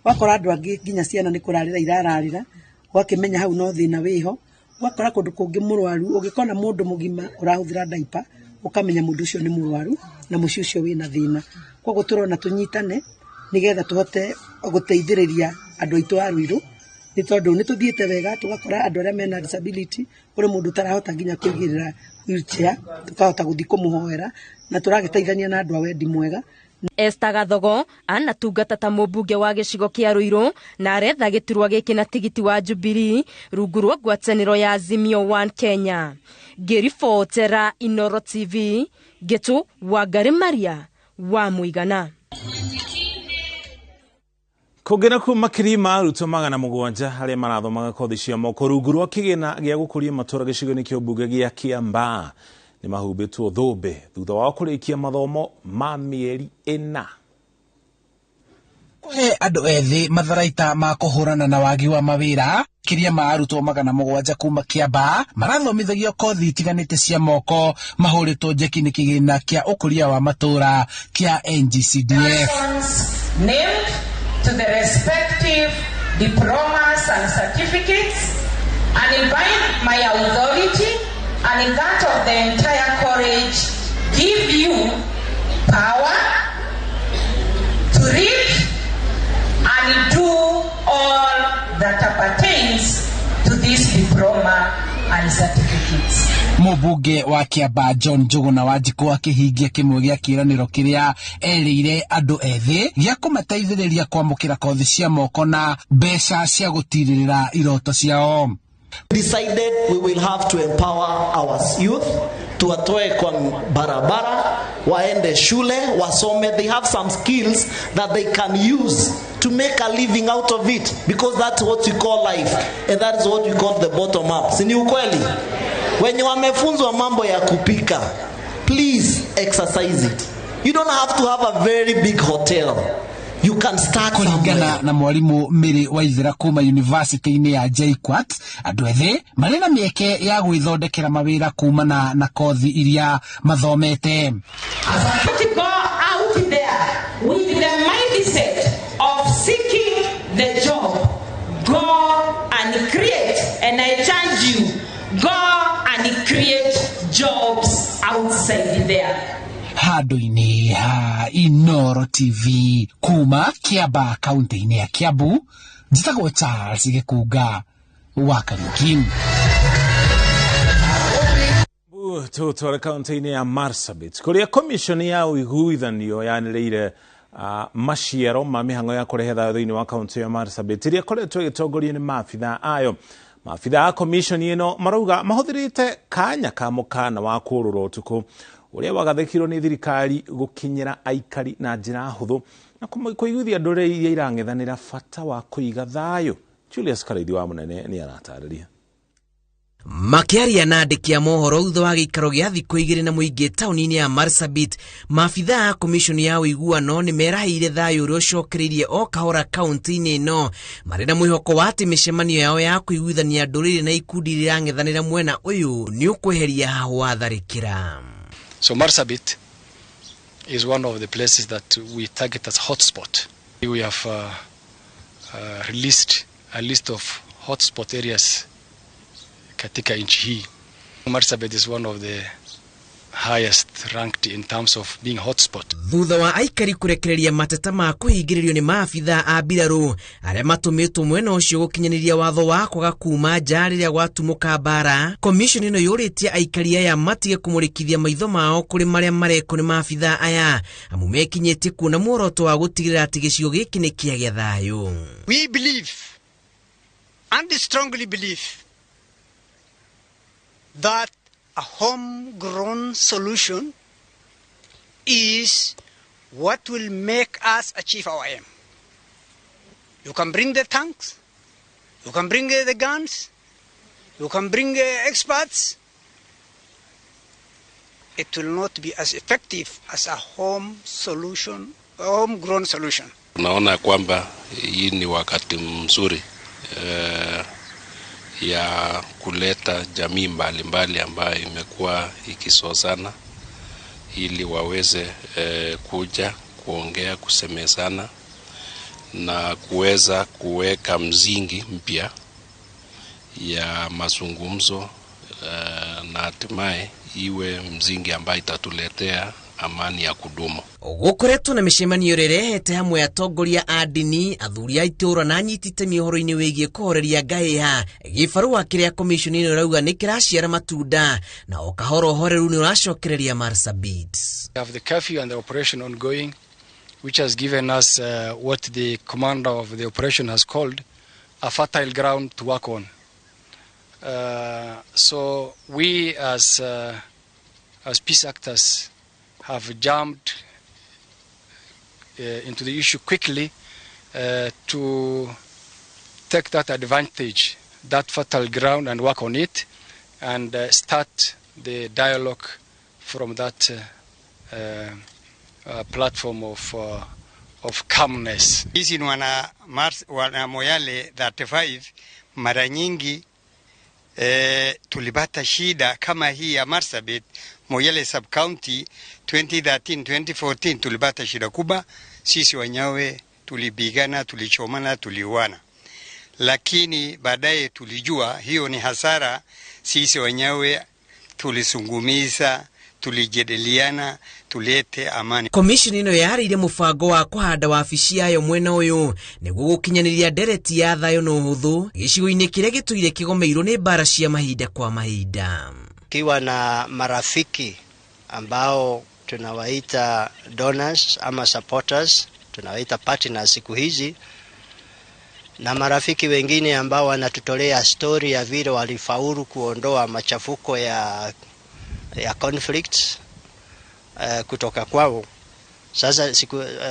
Wakora andũ angĩ nginya ciana nĩ kũrarĩra irararĩra, ũgakĩmenya hau no thĩna wĩho. Ũgakora kũndũ kũngĩ mũrwaru, ũngĩkona mũndũ mũgima ũrahũthĩra diaper, ũkamenya mũndũ ũcio nĩ mũrwaru na mũciĩ ũcio wĩna thĩna. Koguo tũrona tũnyitane nĩgetha tũhote gũteithĩrĩria andũ aitũ a Ruiru, nĩ tondũ nĩ tũthiĩte wega tũgakora andũ arĩa mena disability, kũrĩ mũndũ ũtarahota nginya kũigĩrĩra wheelchair, tũkahota gũthiĩ kũmũhoera na tũragĩteithania na andũ a wendi mwega. Esther Gathogo anatungata ta mũmbunge wa gĩcigo kĩa Ruiru na aretha gĩturwa gĩkĩ na tigiti wa Jubilee rungu rwa ngwatanĩro ya Azimio One Kenya. Ngĩribotera Inoro TV, Ngĩtũ Wangari Maria wa Mũigana. Kũngĩ nakuo makĩria ma arutwo 700 arĩa marathomaga kothi cia moko rungu rwa kĩgĩna gĩa gũkũria matũũra gĩcigo-inĩ kĩa ũmbunge gĩa Kiambaa nĩ mahumbĩtwo thũmbĩ thutha wao kũrĩkia mathomo ma mĩeri 4. Kũhe andũ ethĩ matharaita ma kũhũrana na wagi wa mawĩra, makĩria ma arutwo 700 kuma Kiambaa marathomithagio kothi itiganĩte cia moko mahũrĩtwo njeki nĩ kĩgĩna kĩa ũkũria wa matũũra kĩa NGCDF. Named to the respective diplomas and certificates, and by my authority and in that of the entire college, give you power to read and do all that pertains to this diploma and certificates. Mũmbunge wa Kiambaa John Njũgũna Wanjikũ akĩhingia kĩmwe gĩa kĩĩranĩro kĩrĩa erĩire andũ ethĩ gĩa kũmateithĩrĩria kwamũkĩra kothi cia moko na mbeca cia gũtirĩrĩra iroto ciao. Decided we will have to empower our youth, tuwatoe kwa barabara, waende shule, wasome. They have some skills that they can use to make a living out of it, because that's what we call life and that is what we call the bottom up. Si ni ukweli? Wenye wamefunzwa mambo ya kupika, please exercise it. You don't have to have a very big hotel. You can start Kũringana somewhere. na mwarimu Mary Waithera kuma university-inĩ ya JKUAT, andũ ethĩ marĩ na mĩeke ya gwĩthondekera mawĩra kumana na kothi iria mathomete. To go out there with the mindset of seeking the job, go and create, and I charge you, go and create jobs outside there. Handũ-inĩ ha Inoro TV kuma Kiambaa kaunti-inĩ ya Kiambu, njĩtagwo Charles Gĩkunga wa Kariuki. Tũtware kaunti-inĩ ya Marsabit kũrĩa commission ya ũiguithanio yanĩrĩire maciaro ma mĩhang'o ya kũrehe thayũ thĩinĩ wa kaunti ya Marsabit ĩrĩa ĩkoretwo ĩgĩtongorio nĩ maabitha ayo. Maabitha a commission ĩno marauga mahũthĩrĩte kanya ka mũkana wa kũrũra ũtukũ ũrĩa wagathĩkirwo nĩ thirikari gũkinyĩra aikari na njĩra hũthũ na kũiguithia ndũrĩrĩ iria irang'ethanĩra bata wa kũiga thayũ. Julius Karaithi wa Mũnene nĩ aratarĩria. Makĩaria na andĩki a mohoro thutha wa gĩikaro gĩa thikũ 2 na mũingĩ taũni-inĩ ya Marsabit, maabitha a komishoni ya ũiguano nĩ merahĩire thayũ ũrĩa ũcokereirie o kahora kaunti-inĩ ĩno, marĩ na mwĩhoko wa atĩ mĩcemanio yao ya kũiguithania ndũrĩrĩ na ikundi iria irang'ethanĩra mwena ũyũ nĩ ũkweheria hahũ wa tharĩkĩra. So Marsabit is one of the places that we target as hotspot. We have released a list of hotspot areas katika nchi hii. Marsabit is one of the highest ranked in terms of being hotspot. Thutha wa aikari kũrekereria mateta ma kũhingĩrĩrio nĩ maabitha a mbirarũ arĩa matũmĩtwo mwena ũcio gũkinyanĩria watho wa kwaga kuma nja rĩrĩa gwatumũka mbara, komishoni ĩno yũrĩtie aikari aya matige kũmũrĩkithia maitho mao kũrĩ marĩa marekwo nĩ maabitha aya, amu mekinyĩtie kuona muoroto wa gũtigĩrĩra atĩ gĩcigo gĩkĩ nĩ kĩagĩa thayũ. We believe and strongly believe that a homegrown solution is what will make us achieve our aim. You can bring the tanks, you can bring the guns, you can bring experts. It will not be as effective as a home solution, a homegrown solution. Naona kwamba hii ni wakati mzuri ya kuleta jamii mbalimbali ambayo imekuwa ikisozana ili waweze kuja kuongea, kusemezana na kuweza kuweka msingi mpya ya mazungumzo na hatimaye iwe msingi ambayo itatuletea amani ya kudumu. Gukoretwo na micemanio ĩrehete hamwe atongoria a ndini, athuri a itũũra na anyiti itemi ũhoro-inĩ wĩgiĩ kũhoreria ngahĩha. Gĩbarũa kĩrĩa komishoni ĩno ĩrauga nĩ kĩraciara matunda na o kahora ũhoreru nĩ ũracokereria Marsabit. We have the curfew and the operation ongoing, which has given us what the commander of the operation has called a fertile ground to work on. So we as peace actors have jumped into the issue quickly to take that advantage, that fertile ground, and work on it, and start the dialogue from that platform of calmness. Sisi ni wana Moyale 35, mara nyingi tulipata shida kama hii ya Marsabit. Moyale sub county 2013 2014 tulipata shida kubwa, sisi wenyewe tulipigana, tulichomana, tuliuana, lakini baadaye tulijua hiyo ni hasara. Sisi wenyewe tulisungumiza, tulijadiliana, tulete amani. Commission ĩno yarĩire mũbango wa kũhanda wabici yayo mwena ũyũ nĩguo gũkinyanĩria ndereti ya thayũ na ũhũthũ gĩcigo-inĩ kĩrĩa gĩtũire kĩgomeirwo nĩ mbara cia mahinda kwa mahinda. Kiwa na marafiki ambao tunawaita donors ama supporters, tunawaita partners siku hizi, na marafiki wengine ambao wanatutolea story ya vile walifaulu kuondoa machafuko ya conflict kutoka kwao. Sasa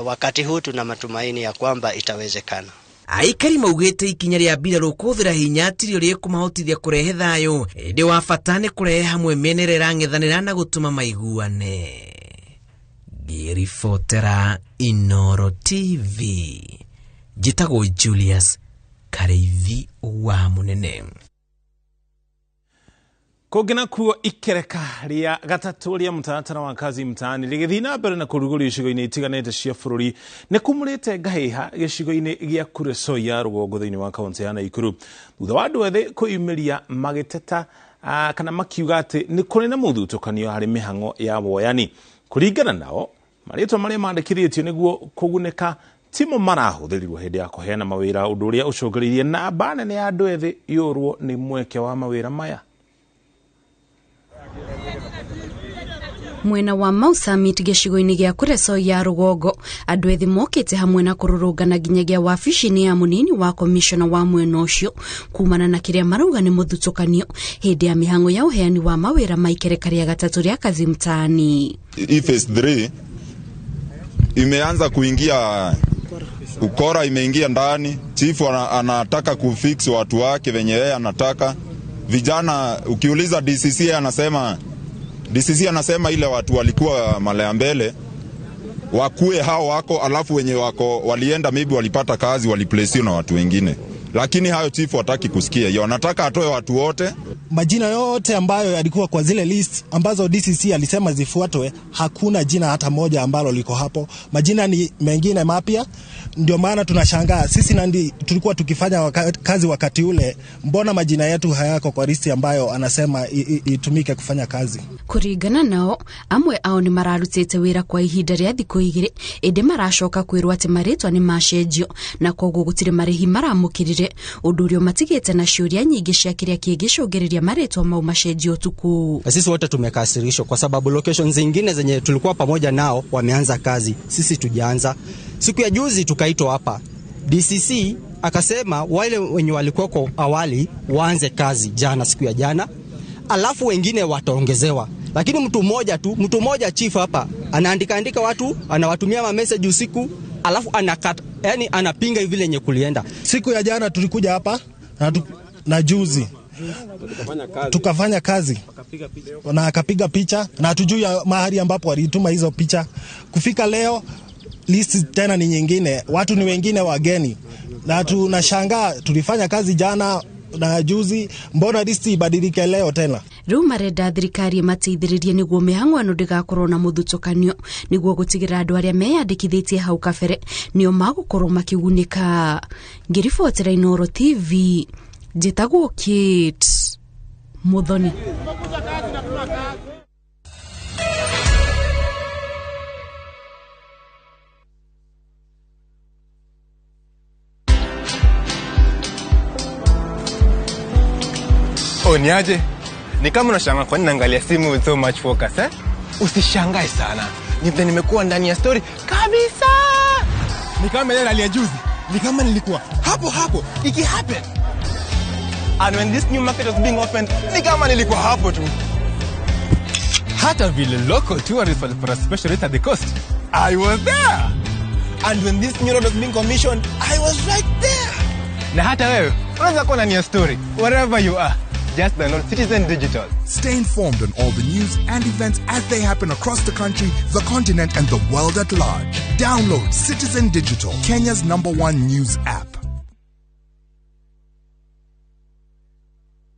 wakati huu tuna matumaini ya kwamba itawezekana. Aikari maugĩte ikinya rĩa mbirarũ kũhũthĩra hinya tirio rĩkũmahotithia kũrehe thayũ, ĩndĩ wa bata nĩ kũrehe hamwe mĩena ĩrĩa ĩrang'ethanĩra na gũtũma maiguane. Ngĩribotera Inooro TV, njĩtagwo Julius Kareithi wa Mũnene. Kũngĩ nakuo ikereka rĩa gatatũ rĩa mũtaratara wa kazi mtaani rĩgĩthiĩ na mbere na kũrugũrio icigo-inĩ itiganĩte cia bũrũri nĩ kumũrĩte ngahĩha gĩcigo-inĩ gĩa Kuresoi ya rũgongo thĩinĩ wa kaunti ya Naikuru, thutha wa andũ ethĩ kwĩyumĩria magĩteta kana makiuga atĩ nĩ kũrĩ na mũthutũkanio harĩ mĩhang'o ya woyani. Kũringana nao, marĩtwa marĩa mandĩkithĩtio nĩguo kũgunĩka timo marahũthĩrirwo hĩndĩ ya kũheana mawĩra, ũndũ ũrĩa ũcũngĩrĩirie namba nene ya andũ ethĩ yũrwo nĩ mweke wa mawĩra maya. Mwena wa Mau Summit gĩcigo-inĩ gĩa Kuresoi ya rũgongo, andũ ethĩ mokĩte hamwe na kũrũrũngana nginyagia wabici-inĩ ya mũnini wa komishona wa mwena ũcio kumana na kĩrĩa marauga nĩ mũthutũkanio hĩndĩ ya mĩhang'o ya ũheani wa mawĩra ma ikereka rĩa gatatũ rĩa kazi mtaani. Hii phase 3 imeanza kuingia ukora, imeingia ndani. Chifu anataka kufix watu wake venye yeye anataka. Vijana ukiuliza DCC anasema ile watu walikuwa malea mbele wakue hao wako, alafu wenye wako walienda maybe walipata kazi waliplace na watu wengine, lakini hayo chifu hataki kusikia. Yeye anataka atoe watu wote. Majina yote ambayo yalikuwa kwa zile list ambazo DCC alisema zifuatwe, hakuna jina hata moja ambalo liko hapo. Majina ni mengine mapya. Ndio maana tunashangaa sisi nandi tulikuwa tukifanya kazi wakati ule, mbona majina yetu hayako kwa listi ambayo anasema itumike kufanya kazi. Kuringana nao, amwe ao ni mararutite wira kwa ihinda rĩa thikũ igĩrĩ, ĩndĩ maracoka kwĩrwo atĩ marĩtwa nĩ macenjio na koguo gũtirĩ marĩhi maramũkĩrire, ũndũ ũrĩa matigĩte na ciũria nyingĩ cia kĩrĩa kĩngĩcũngĩrĩria marĩtwa mau macenjio ũtukũ. Sisi wote tumekasirishwa kwa sababu locations zingine zenye tulikuwa pamoja nao wameanza kazi, sisi tujaanza. Siku ya juzi tukaitwa hapa, DCC akasema wale wenye walikuwa kwa awali waanze kazi jana, siku ya jana, alafu wengine wataongezewa. Lakini mtu mmoja chief hapa anaandika andika watu, anawatumia ma message usiku, alafu anakata, yani anapinga hivi lenye kulienda. Siku ya jana tulikuja hapa na juzi tukafanya kazi na akapiga picha na hatujui mahali ambapo walituma hizo picha. Kufika leo list tena ni nyingine, watu ni wengine wageni, na tunashangaa tulifanya kazi jana, na juzi, mbona listi ibadilike leo tena? Riu marenda thirikari ĩmateithĩrĩrie nĩguo mĩhang'o ĩno ndĩgakorwo na mũthutũkanio nĩguo gũtigĩrĩra andũ arĩa meyandĩkithĩtie hau kabere nĩo magũkorwo makĩgunĩka. Ngĩribotera Inooro TV, njĩtagwo Kate Muthoni. Oh, niaje? Ni kama unashangaa kwa nini naangalia simu with so much focus, eh? Usishangae sana. Ni vile nimekuwa ndani ya story kabisa. Ni kama ile rally ya juzi. Ni kama nilikuwa hapo hapo iki happen. And when this new market was being opened, ni kama nilikuwa hapo tu. Hata vile local tourists walipata special rate at the coast, I was there. And when this new road was being commissioned, I was right there. Na hata wewe unaweza kuwa ndani ya story wherever you are. Just download Citizen Digital. Stay informed on all the news and events as they happen across the country, the continent, and the world at large. Download Citizen Digital, Kenya's #1 news app.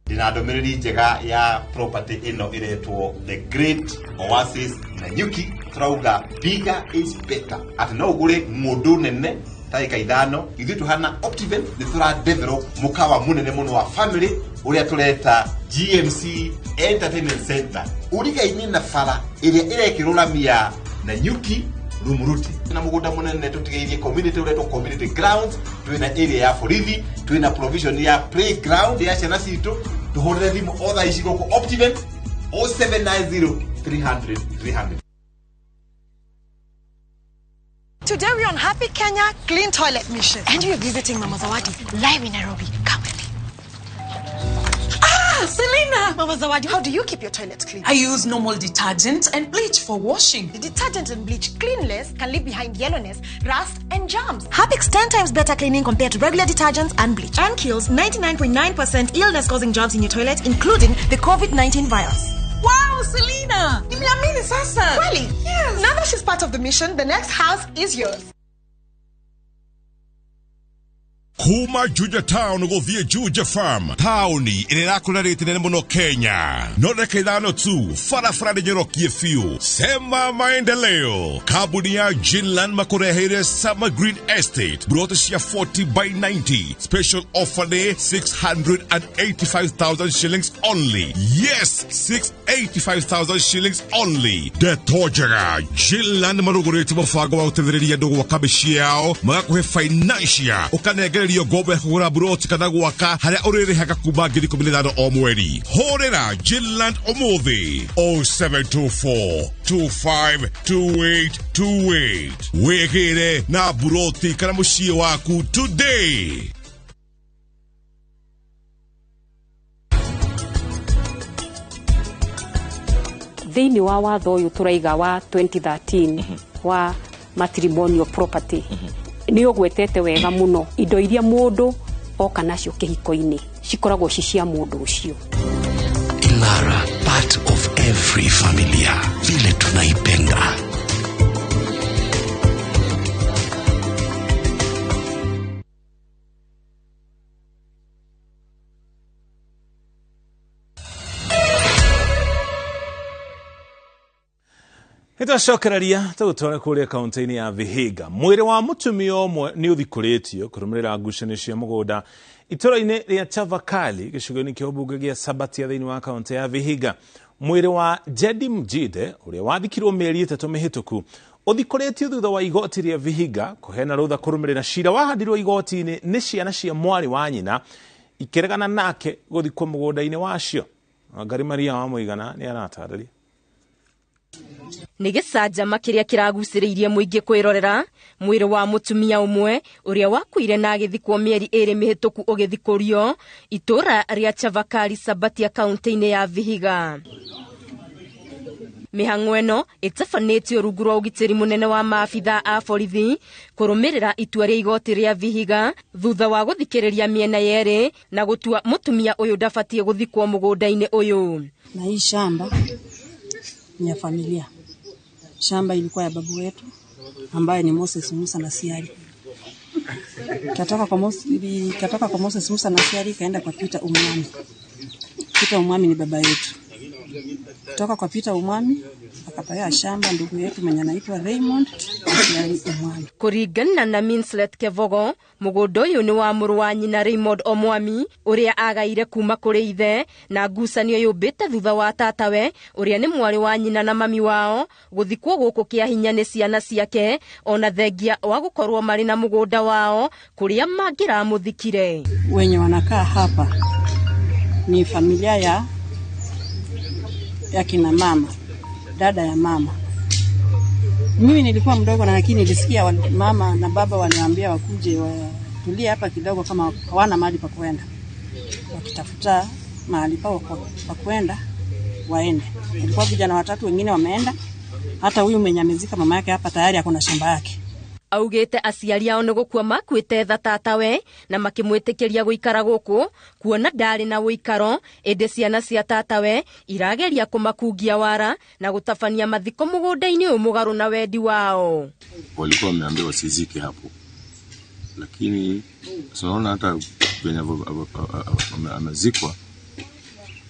Ndina ndũmĩrĩri njega ya property ĩno ĩretwo The Great Oasis Nanyuki. Tũrauga bigger is better, atĩ no ũgũre ng'ũndũ nene ta ĩka 5. Ithuĩ tũhana Optiven nĩ tũra develop mũkawa mũnene mũno wa family ũrĩa tũreta GMC Entertainment Center, ũrigaine na bara ĩrĩa ĩrekĩrwo rami ya Nanyuki Rumuruti, na mũgũnda mũnene tũtigĩirie community ũretwo community grounds. Twĩna area ya borithi, twĩna provision ya playground ya ciana citũ. Tũhũrĩre thimũ o thaa ici gũkũ Optiven 0790 300 300. Today we're on Happy Kenya Clean Toilet Mission. And we're visiting Mama Zawadi live in Nairobi. Come with me. Ah, Selena! Mama Zawadi, how do you keep your toilet clean? I use normal detergent and bleach for washing. The detergent and bleach cleanless can leave behind yellowness, rust, and germs. Harpic's 10 times better cleaning compared to regular detergents and bleach. And kills 99.9% illness-causing germs in your toilet, including the COVID-19 virus. Wow, Selena! Nimeamini sasa. Really? Yes. Now that she's part of the mission, the next house is yours. Kuma Juja Town gũthiĩ Juja Farm, taũni ĩrĩa ĩrakũra rĩti nene mũno Kenya. No ndagĩka 5 tu barabara nĩ nyorokie biũ. Sema maendeleo. Kambuni ya Jinland makũreheire Summer Green Estate broti cia 40 by 90. Special offer nĩ 685,000 shillings only. Yes, 685,000 shillings only. Ndeto njega, Jinland marũgũrĩte mũbango wa gũteithĩrĩria andũ gwaka mĩciĩ yao, magakũhe financial, ũkanengererio ngombo ya kũgũra buroti kana gwaka harĩa ũrĩrĩhaga kuma 15,000 o mweri. Hũrĩra Jinland ũmũthĩ 0724 252828. Wĩgĩre na buroti kana mũciĩ waku today. Thĩinĩ wa watho ũyũ tũraiga wa 2013 wa matrimonial property, nĩ ũgwetete wega mũno indo iria mũndũ oka nacio kĩhiko-inĩ cikoragwo ci cia mũndũ ũcio. Ilara, part of every familia, vile tunaipenda. Nĩtwacokereria tũgũtware kũrĩa kaunti-inĩ ya Vihiga. Mwĩrĩ wa mũtumia ũmwe nĩ ũthikũrĩtio kũrũmĩrĩra ngucanio cia mũgũnda itũũra-inĩ rĩa Chavakali gĩcigo-inĩ kĩa ũmbunge gĩa Sabatia thĩinĩ wa kaunti ya Vihiga. Mwĩrĩ wa Jedi Mjide ũrĩa wathikirwo mĩeri 3 mĩhĩtũku ũthikũrĩtio thutha wa igoti rĩa Vihiga kũheana rũtha kũrũmĩrĩra cira wahandirwo igoti-inĩ nĩ ciana cia mwarĩ wa nyina ikĩregana nake gũthikwo mũgũnda-inĩ wacio. Wangari Maria wa Mũigana nĩ aratarĩria. Nĩ gĩcanjama kĩrĩa kĩragucĩrĩirie mũingĩ kwĩrorera mwĩrĩ wa mũtumia ũmwe ũrĩa wakuire na agĩthikwo mĩeri 2 mĩhĩtũku ũgĩthikũrio itũũra rĩa Chavakali Sabatia kaunti-inĩ ya Vihiga. Mĩhang'o ĩno ĩtabanĩtio rungu rwa ũgitĩri mũnene wa maabitha a borithi kũrũmĩrĩra itua rĩa igoti rĩa Vihiga thutha wa gũthikĩrĩria mĩena yerĩ na gũtua mũtumia ũyũ ndabatiĩ gũthikwo mũgũnda-inĩ ũyũ. Na hii shamba ni ya familia. Shamba ilikuwa ya babu wetu ambaye ni Moses Musa na Siari. Ikatoka kwa Moses Musa Masiari ikaenda kwa Peter Umwami. Peter Umwami ni baba yetu. Kutoka kwa Peter Umwami akapaya shamba ndugu yetu mwenye anaitwa Raymond Masiari Umwami. Kũringana na Minslet Kevogo, mũgũnda ũyũ nĩ wa mũrũ wa nyina Raymond Omwami ũrĩa agaire kuma kũrĩ ithe, na ngucanio yũmbĩte thutha wa tatawe ũrĩa nĩ mwarĩ wa nyina na mami wao gũthikwo gũkũ kĩa hinya nĩ ciana ciake, ona thengia wa gũkorwo marĩ na mũgũnda wao kũrĩa mangĩramũthikire. Wenye wanakaa hapa ni familia ya kina mama, dada ya mama. Mimi nilikuwa mdogo na lakini nilisikia mama na baba waliwaambia wakuje watulie hapa kidogo kama hawana mahali pa kwenda. Wakitafuta mahali pao pa kwenda waende. Ilikuwa vijana watatu wengine wameenda. Hata huyu mwenye amezika mama yake hapa tayari akona shamba yake. Augite aciari ao nĩ gũkua makuĩte tha tatawe na makĩmwĩtĩkĩria gũikara gũkũ kuona ndarĩ na ũikaro, ĩndĩ ciana cia tatawe irageria kũmakungia wara na gũtabania mathiko mũgũnda-inĩ ũyũ mũgarũ na wendi wao. Walikuwa wameambiwa wasizike hapo, lakini tunaona hata penye amezikwa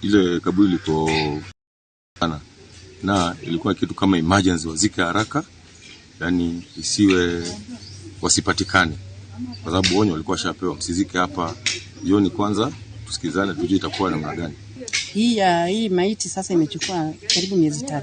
ile kaburi liko na ilikuwa kitu kama emergency, wazike haraka, yani isiwe wasipatikane, kwa sababu onyo walikuwa washapewa msizike hapa jioni, kwanza tusikizane tujue itakuwa namna gani. Hii maiti sasa imechukua karibu miezi 3.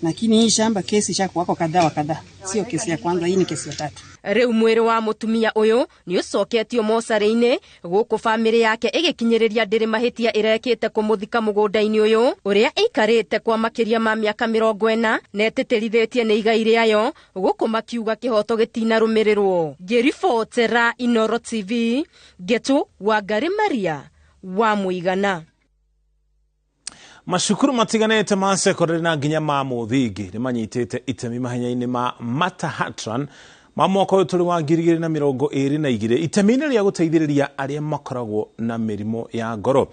Lakini hii shamba kesi ishakuwako kadhaa wa kadhaa. Sio kesi ya kwanza, hii ni kesi ya 3. Rĩu mwĩrĩ wa mũtumia ũyũ nĩ ũcoketio mocarĩ-inĩ gũkũ bamĩrĩ yake ĩgĩkinyĩrĩria ndĩrĩ mahĩtia ĩrekĩte kũmũthika mũgũnda-inĩ ũyũ ũrĩa ĩikarĩte kwa makĩria ma mĩaka 40 na ĩtĩtĩrithĩtie nĩ igai rĩayo, gũkũ makiuga kĩhoto gĩtinarũmĩrĩrwo. Ngĩribotera Inooro TV, Ngetu Wangari Maria wa Mũigana. Macukuru matiganĩte ma secondary na nginya ma mũthingi nĩ manyitĩte itemi mahenya-inĩ ma Matahatran ma mwaka ũyũ tũrĩ wa 2022 itemi-inĩ rĩa gũteithĩrĩria arĩa makoragwo na mĩrimũ ya ngoro.